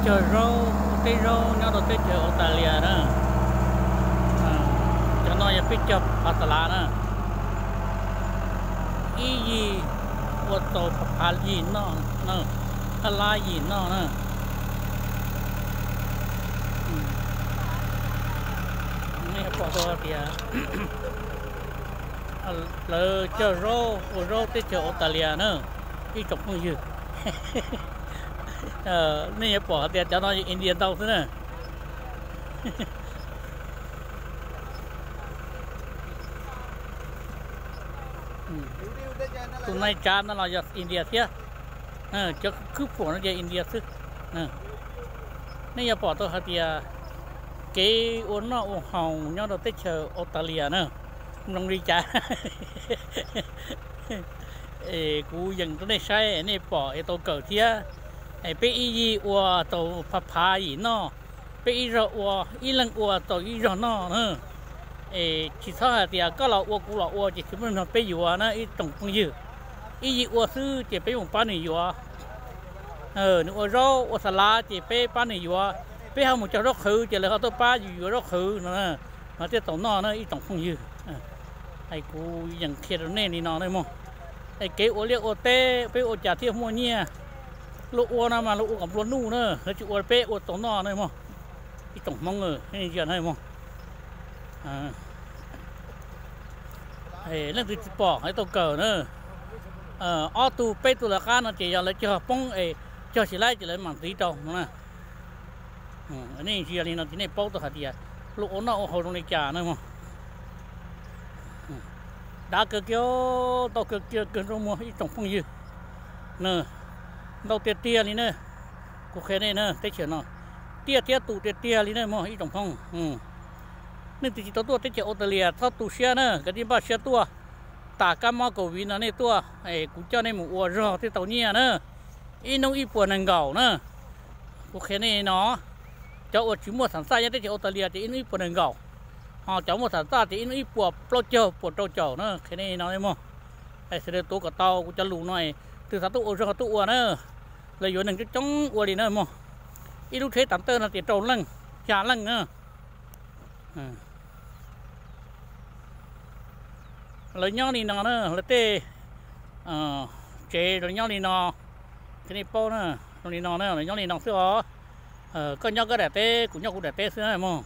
cog zaub, ua teb zaub nyob rau teb chaws Australia na. Cov no yog peb cog phav xa lav na. Ib yig ua tau phav yim noj, phav lab yim noj na. Nej yuav pom tau hais tias lawv cog zaub ua zaub teb chaws Australia na, ib tsoom phooj ywg. Nej yuav pom hais tias cov no yog India ntau xwb na. Tus nai tsav no los yog India thiab. Cov khwb phuam no yog India xwb. Nej yuav pom tau hais tias kev ua noj ua haus nyob rau teb chaws Australia na, zoo li cas. Kuv yees rau nej saib, nej pom es tau kawm thiab. Peb ib yig ua tau phav phav yim noj, peb ib zog ua, ib leeg ua tau ib zog noj na. Es tsis txhob hais tias koj los ua kuv los ua ces tsis muaj neeg nrog peb yuav na ib tsoom phooj ywg. Ib yig ua xwb ces peb mus pab nws yuav. Nws ua zaub ua xa lav ces peb pab nws yuav, peb ho mus cog zaub qhwv ces lawv ho tuaj pab yus yuav zaub qhwv no, ho thiaj tau noj na ib tsoom phooj ywg. Kuv yees qhia rau nej li no na mog. Kev ua liaj ua teb peb ua cas thiaj muaj nyiaj. Luag ua no mas luag ua kom nplua nuj na, lawv tsis ua peb ua tau noj na mog. Ib tsoom Hmoob na mog. Leej twg tsis pom hais tau kawm na. Ob tug peb tug lawv qab no ces yog lawv cog poob es cog tsis laib ces lawv mam ntxiv rau no na. Nej ntsia li no ces nej paub tau hais tias luag ua noj ua haus zoo li cas na mog. Dav kawg kiag, ntau kawg kiag kawg nrog muag ib tsoom phooj ywg. Ntau tiag tiag li na. Kuv qhia nej na, teb chaws no tiaj thiab tus tiag tiag li na mog ib tsoom phooj. Nej twb tsis tau tuaj teb chaws Australia txhob tu siab na, kav tsij npaj siab tuaj. Tas kab mob Covid no nej tuaj, kuv coj nej mus ua zog thiaj tau nyiaj na. Ib hnub ib puas nees nkaum na. Kuv qhia nej no, cov uas tsis muaj xam xaj nyob teb chaws Australia ces ib hnub ib puas nees nkaum, ho cov muaj xam xaj ces ib hnub ib puas plaub caug puas rau caum na. Qhia nej no mog. Sawv daws tuav kom tau kuv cov lus no, twb xav tuaj ua zog tuaj ua na. Lawv yuav neeg coob coob ua li na mog. Ib lub tsheb tav tawj no ces rau leej, xya leej na. Lawv nyob li no na, lawv tej tsev lawv nyob li no, qhia nej paub na. Zoo li no na, lawv nyob li no xwb os. Koj nyob koj daim teb, kuv nyob kuv daim teb xwb na mog.